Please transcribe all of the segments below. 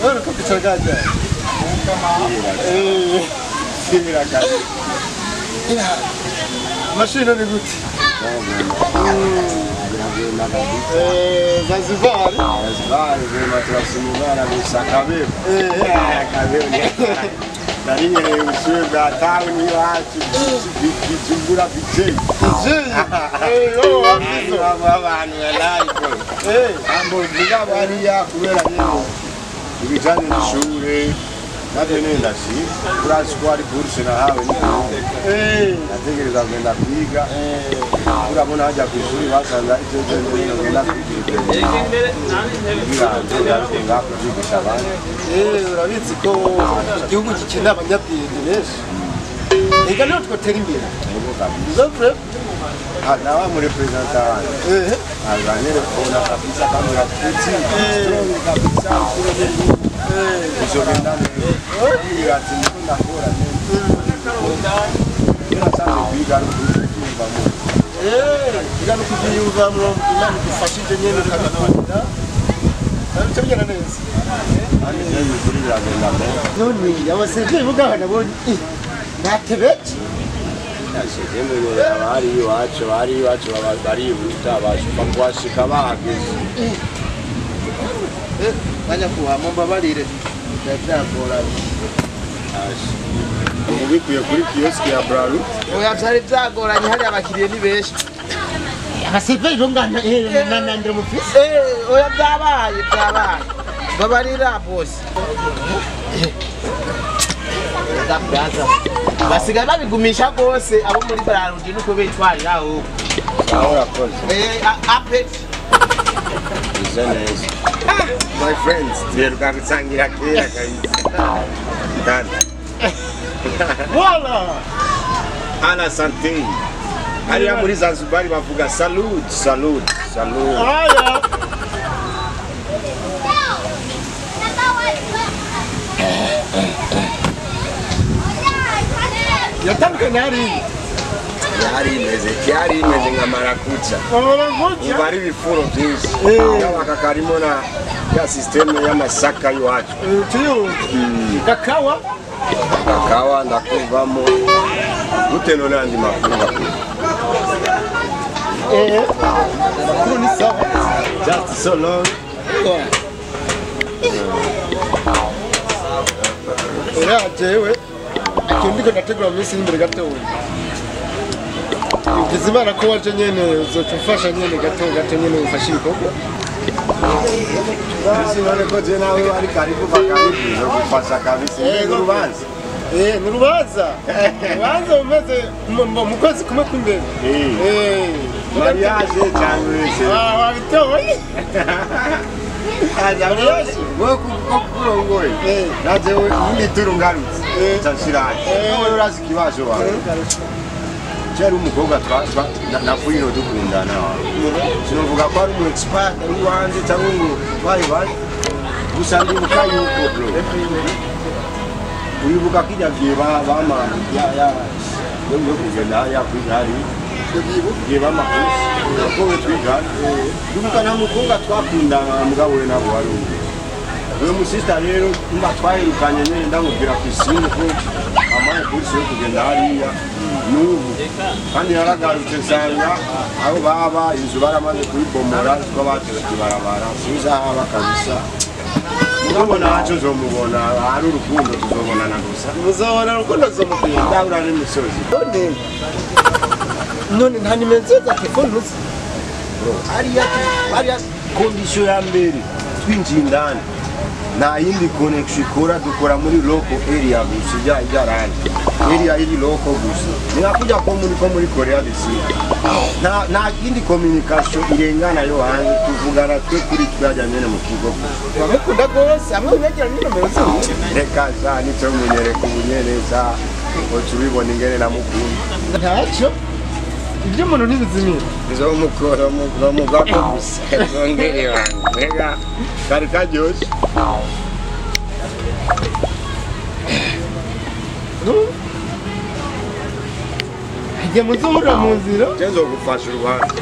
Wewe kwicara gaje. Simira kazi. Mashino ni gute? Zanzibar. Zanzibar vema turashimira gusa kabebe. Kabebe. Nari nkeneye ubushuhe bwa town iwacu bijumbura bijej. Abantu live. Ambo mugabo hariya kubera nyene ibijanye n'ishure navyo nyene ndashima. Urazi ko hari bourse nahawe n'igihugu. Nategereza kugenda kwiga. Urabona hajya kw'ishuri basanze ari jeje nyene ngenda kwigira kugira kuvyigisha abandi. Urabizi ko igihugu gikeneye abanyabwenge benshi. Ega niho twotera imbere. Uzovre? Nawa mu representa wanje. Azanelefona kabisa kamera tutsi. Strong kabisa uzogenda neza. Ati ndiko ndakora neza. Nasanze kwiga ari ukubyiyumvamo. Kwiga no kubyiyumvamo Imana idufashije nyene ukabikunda. Nabyo bigenda neza. Kandi jewe kuri biragenda neza. None abasivile mugabo nabonye natebeje. Abari iwacu bari iwacu barihuta bashika kuhashika bahageze. Banyakuha mumbabarire byagoranye. Ubikuye kuri kiosk ya Braru. Oya byari byagoranye hari abakiriye ni benshi. Abasivile bongana nanandira mufise. Oya byabaye byabaye. Babarira bose. Ndabraza. Basigaye babigumisha gose abo muri Brarundi nuko bitwarira aho. Aho urakoze. Apet. Ize neza. My friends, tuheruka gusangira kera kabisa. Kandi. Voila! Ana sante. Hariya muri Zanzibar bavuga salute, salute, salute. Haya. Yatandukanye hariya. Yari imeze nka marakuja. Marakuja? Umva ari ibifuro byinshi. Yaba karimo na ya system y'amasaka y'iwacu. Kakawa? Kakawa ndakuvamo. Gute none andi makuru makuru? Makuru ni sawa. Just so long. Oya jewe. Ikintu ndiko ndategura mu minsi imbere gatoya. Ugize Imana ko waje nyene uzoca umfasha nyene gato gato nyene umfashe ibikorwa. Isi none ko je nawe ari karibu bakaribu gufasha kabisa. Ni urubanza. Ni urubanza. Urubanza umeze mu kwezi kumwe kw'imbere. Mariage cyangwa se. Wabitoye. Mariage. Wowe kurongoye. Naje indi turu ngarutse. Nshiraje. Wowe urazi ikibazo wawe. Cyari umukobwa navuye ino dukundana. Sinovuga ko ari umu expert ari wanjye cyangwa ngo twari bari. Gusa ndibuka yuko bro. Uribuka kijya gihe bama ya yo kugenda ya kwiga hari. Gihe bama ko we twigana. Ndibuka na mukobwa twakundana mugabo we nabo wari umwe. Uyu musista rero mba twahirukanye nyine ndamubwira ku isimu ko amaye kursi yo kugenda hariya n'ubu kandi naragarutse nsanga aho baba inzu baramaze kuyibomora two bateze ibarabara sinzi aho aba kabisa. Mugabo ntacyo uzomubona ari urukundo tuzobonana gusa. Muzobona urukundo uzomubwira. Ndahura n'imisozi. None nta nimero za telefone uzi? Hariya kondisiyo ya mbere twinjiye indani. Nta yindi connection ikora dukora muri local area gusa ijya rangi area iri local gusa ni nka kujya ko muri Korea du Sud nta yindi communication irengana yo hanze tuvugana twe kuri twajya nyene mu kigo gusa. Bamukunda gose amwe unagira ni nomero ziwe. Reka za nico munyereka ubunyereza utubibona ingene namukunda. Ntacyo ibyo umuntu ntibizimira. Nzomukora mugabo gusa zongere wangu. Reka kari karyoshe. Igihe muzohurira mu nzira je nzogufasha urubanza.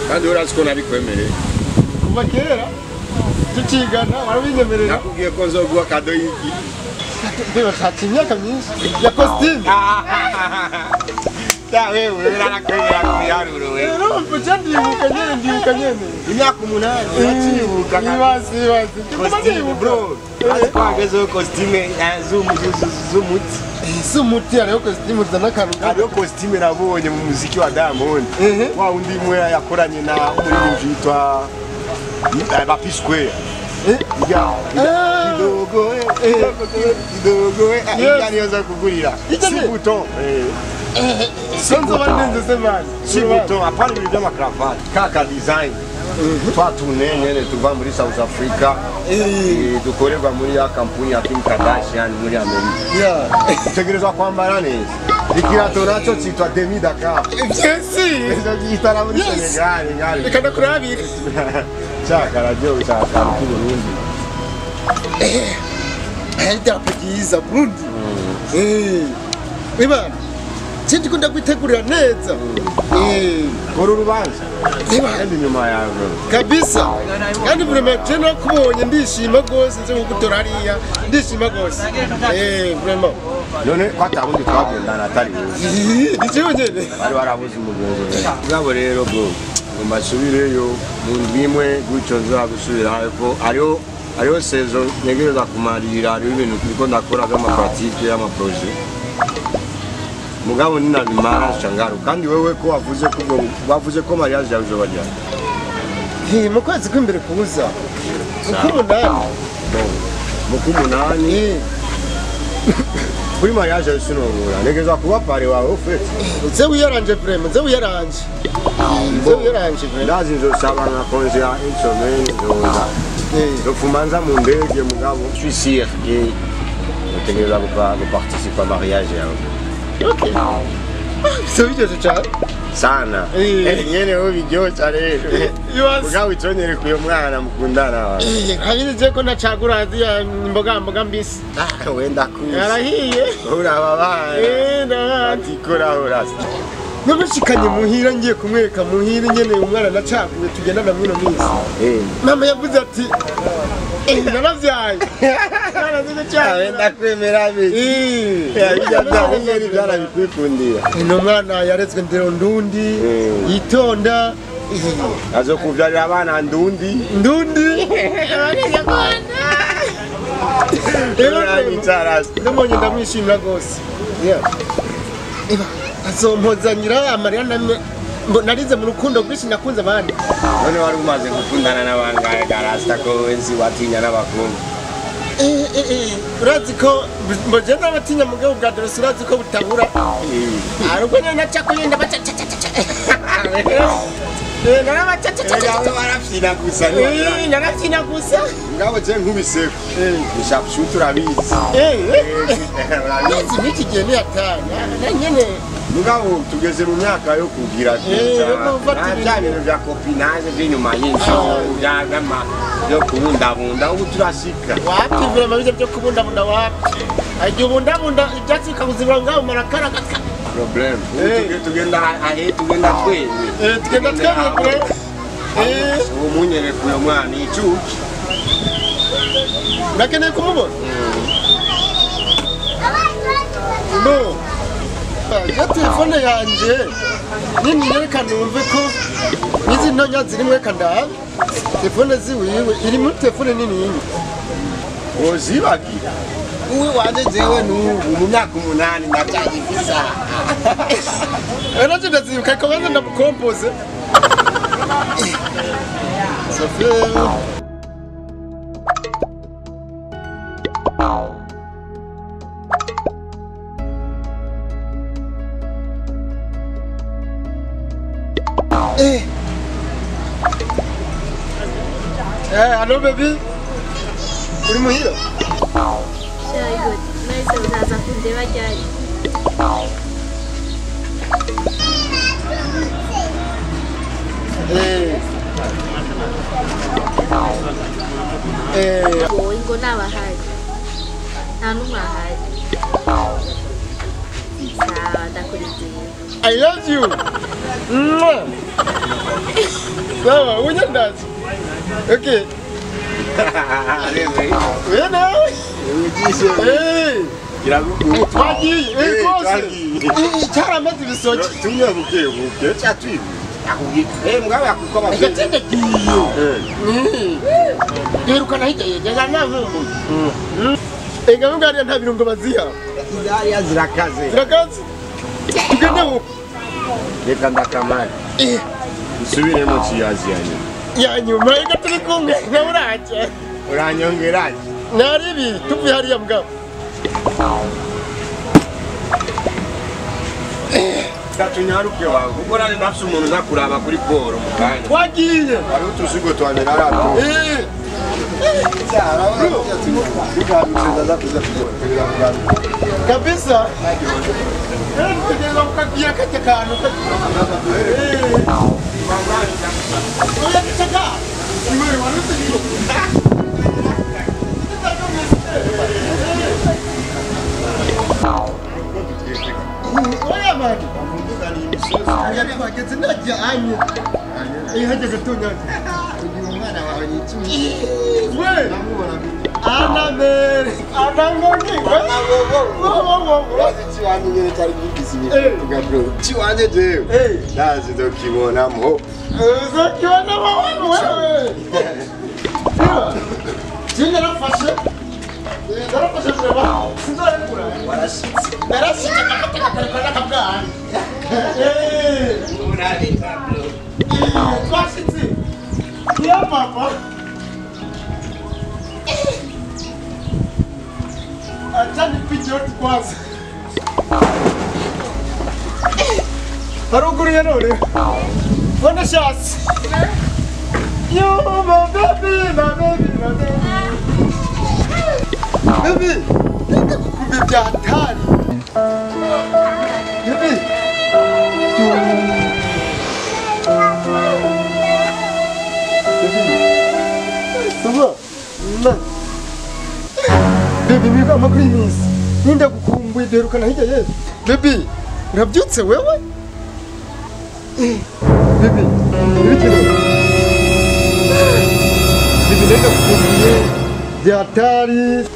Kandi urazi ko nabikwemereye kuva kera. Tucigana warabinyemerera. Nakubwiye ko nzoguha kado y'iki. Mbeba haciye imyaka myinshi ya costume. Ta wewe urarakwemera ku biharuro wewe. Urumva je ndibuka nyene ndibuka nyene. Imyaka 8 uracibuka. Ibaze ibaze. Costume bro. Ariko hagezeho costume z'umuti. Z'umuti hariho costume zana akantu. Hariho costume nabonye mu muziki wa Diamond. Wa undi mwe yakoranye na umuririmbyi yitwa Papi Square. Kidogo kidogo ijya niyo nza kugurira. Si bouton. Sinzi abandenze se mani. Si bouton apana ibintu by'amakravati kaka design. Twa tune nyene tuva muri South Africa. Dukorerwa muri ya kampuni ya Kim Kardashian muri Amerika. Yeah. Utegerezwa kwambara neza. Ikirato naco citwa Demi Dakar. Yes. Ejo gitara muri Senegal ngari. Reka ndakurabire. Chaka radio chaka ku Burundi. Idarapo ryiza Burundi. Ibana. Sindi kunda kwitegurira neza. Kora urubanza. Kandi nyuma yawe kabisa. Kandi vraiment je nakubonye ndishima gose nze kugutora hariya ndishima gose. Vraiment. None ko atabundi twagendana atari wowe. Ni jewe nyene. Bari barabuze umugenzo. Ngabo rero bro. Ngo mbasubireyo mu ndwi imwe gutyo nza gusubira ko hariho hariho saison ntegereza kumarira hariho ibintu turiko ndakora by'amapratike y'amaprojet. Mugabo ninabimara shangaro kandi wewe ko wavuze ko bavuze ko mariage yawe izobajya. Mu kwezi kw'imbere kuza. Mu 8. Mu 8. Kuri mariage yawe sinobura. Ntegereza kuba pare wawe ufite. Nze wiyaranje vraiment, nze wiyaranje. Nze wiyaranje vraiment. Ndazi nzosaba nka konje ya une semaine nzoza. Nzofumanza mu ndege mugabo. Je suis sûr que ntegereza guparticiper mariage yawe. Okay. So biryoshe cyane sana. Nyene ho biryoshe rero. Mugabo iconyereka uyo mwana mukundana. Habirize ko nacagura imboga mboga mbisi. Wenda kuzi. Yarahiye. Uraba bana. Atikora urasa. Nabashikanye muhira ngiye kumwereka muhira nyene umwana nacaguye tugendana mwino minsi. Mama yavuze ati naravyaye. Narazize cyane. Wenda kwemera biki. Bijya byarabikwikundira. Ni umwana yarezwe ndero ndundi yitonda. Azokuvyarira abana ndundi. Ndundi. Rero ndamubonye ndamwishimira gose. Iba azompozanyira amarira namwe narize mu rukundo rwinshi nakunze abandi. None wari umaze gukundana n'abangahe garasta ko wenzi watinya n'abakunda? Urazi ko mboje n'abatinya mugabo bwa Dorose urazi ko butabura. Ariko nyene naca kuyenda baca cha cha cha. Narafyina gusa. Narafyina gusa. Ngabo je nkubiseko. Nishakushuta urabizi. Urabizi n'iki gihe ni atana. Nyene mugabo tugeze mu myaka yo kugira bya bintu bya copinage by'inyuma y'inzu by'ama byo kubundabunda ubu turashika. Wapi vraiment bijya byo kubundabunda wapi? Agiye ubundabunda ibyatsi bikakuzibura ngaho marakara gatwa. Problem. Tugenda ahe tugenda twemye. Tugenda twemye kure. Ubu munyereka uyo mwana icuki. Urakeneye kumubona? No. Ya telefone yanje nini yereka numve ko nizi ntonya ziri mwe kandabe. Telefone ziwiwe iri muri telefone nini yinyi. Ozibagira. Uwe wanje jewe n'ubu mu myaka 8 ndacyayifisa. Nacyo ndazibuka ko banza ndamukompoze. Sophie. Hello baby. Uri muhira? Good. Nahise uzaza kundeba ryari? Wowe ngo nabahari. Nta n'umwe ahari. Sawa, ndakurindiriye. I love you. Sawa, unyandazi. Okay. We nawe. Twagiye rwose. Cyaramaze ibisoke. Tumwe buke buke cyatwibu. Akubwiye mugabo yakukoma. Gatende kiyo. Yerukana hirya yegega ntankumbuye. Ega ngariya nta birungo baziha. Zariya zirakaze. Zirakaze. Tugende uko. Reka ndakamara. Nsubiremo kiyazi ya nyuma. Ya nyuma reka turi kumwe nawe urajya. Uranyongeraje. Naribi tuvuye hariya mugabo. Katunyaruke wawe kuko nari ndafise umuntu uza kuraba kuri poro mu kanya. Wagiye. Hari utuzigo twanje narato. Kabisa. Ndio katika kantu. Oya mani. Twageze najyanye. Hageze tunyanye. Umwana wawe yicumi. We. Anamere. Anangogi. Urazi kiwanje nyene cyari gifise ibintu bro. Kiwanje jewe. Ndazi ndokibonamo. Uzokibonamo wewe. Je narafashe. Narafashe turaba. Sinzarekura. Warashitse. Narashitse nakataka karekana kabwana. Twashitse. Ya papa. Acha nipige yote kwanza. Haruguru ya none. Bwana shasi. Yo my baby, my baby, my baby. Baby, ndakukumbe bya hatari. Baby. Baby. Ça va? Baby, miba amakuru y'iminsi. Ninda gukumbuye duherukana hirya yesu. Baby, urabyutse wewe? Baby, ibikenewe. Baby, ndenda gukumbuye byatari.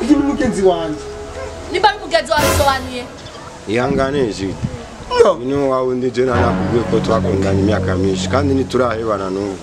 Uyu ni mugenzi wanjye. Nimba ari mugenzi wawe bisobanuye. Ihangane Jide. No wawe ndi je nakubwiye ko twakundanye imyaka myinshi kandi ntiturahebana n'ubu.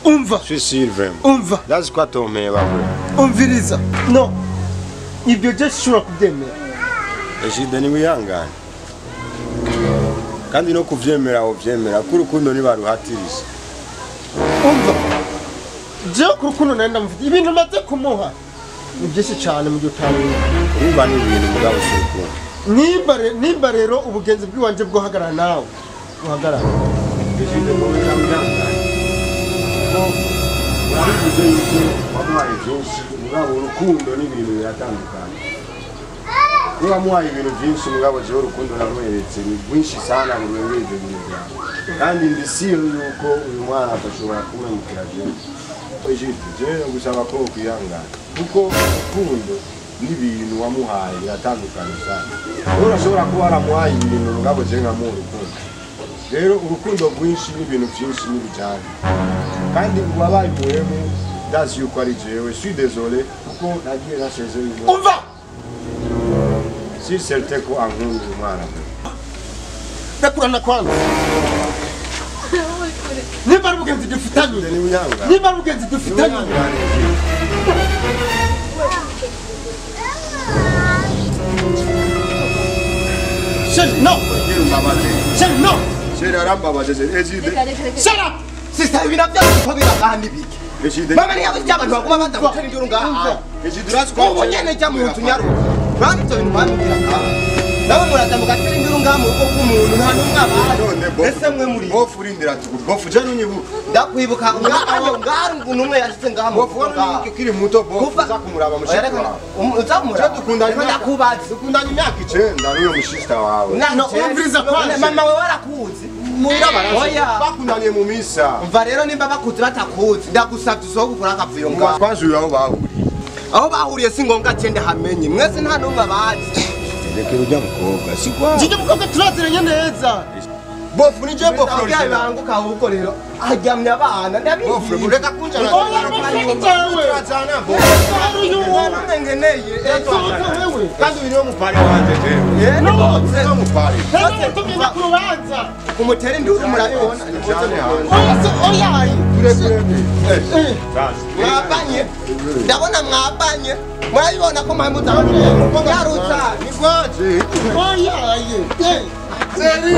Umva. Je suis sûr vraiment. Umva. Ndazi ko atompeba bro. Umviriza. No. Ibyo je sishobora kubyemera. Jide ni wihangane. Kandi no kuvyemera uvyemera ko urukundo ntibaruhatiriza. Umva. Je ku rukundo nari ndamufite ibintu maze kumuha ni byinshi cyane mu gihe utabonye. Urumva ni ibintu mugabo si urukundo. Nimba rero ubugenzi bw'iwanje bwohagarara nawe buhagarara. Jide komeza wihangane. Urabivuze yuko wamuhaye byinshi mugabo urukundo n'ibintu biratandukanye. Niba wamuhaye ibintu byinshi mugabo jewe urukundo namweretse ni rwinshi sana rurengeye ibyo bintu byawe. Kandi ndi siyo yuko uyu mwana atashobora kumemukira jewe. Jide, jewe gusaba ko ukwihangana kuko urukundo n'ibintu wamuhaye biratandukanye sana. Urashobora kuba waramuhaye ibintu mugabo jewe nkamuha urukundo. Rero urukundo rwinshi n'ibintu byinshi n'ibijyanye. Kandi uwabaye umuhemu ndazi yuko ari jewe, suis désolé kuko nagiye nasezeye uyu mwana. Umva! Si certain ko ankunda uyu mwana. Ndakurana kwanza. Nimba ari umugenzi dufitanye. Nimba ari umugenzi dufitanye. Shut no. Shut no. Shut up. Sister ibintu byacu biragahana ibiki. Mama ni yawe cy'abantu baguma baza gutera induru ngaha. Ubu nyene jya mu nzu nyaruka. Urabona ibyo bintu bambwira ngaha. Nawe muraza mugatera induru ngaha mu rugo rw'umuntu nta n'umwe abazi. Ese mwe muri bofu urindira tugu bofu je nunyibuka ndakwibuka ngaha n'umwe yashitse ngaha mu bofu wari ukiri muto bofu uza kumuraba mushiki wawe uza kumuraba dukundanye ndakubaza dukundanye imyaka 9 n'uyo mushista wawe No, umviriza kwanje. Mama we warakuzi muhira barazi bakundaniye mu misa. Umva rero nimba bakuzi batakuzi ndagusabye usohoke ukore akavuyo ngaha. Kwanza aho bahuriye aho bahuriye si ngombwa cyende hamenye mwese nta n'umwe abazi. Rekera ujya mukobwa si kwa Njye mukobwa turaziranye neza. Bofu ni je bofu original banguka ahubwo rero aryamye abana ndabizi. Bofu reka kunjana. Oya bofu jewe. Turazana bofu. Nta ngeneye. Kandi uyu niwe mupari wanje jewe. No, niwe mupari. None tugenda ku rubanza. Kumutera induru murabibona. Oya se oya. Mwabanye. Ndabona mwabanye. Murabibona ko mpamvu yarutsa. Ni kwaje. Oya ye. Seri.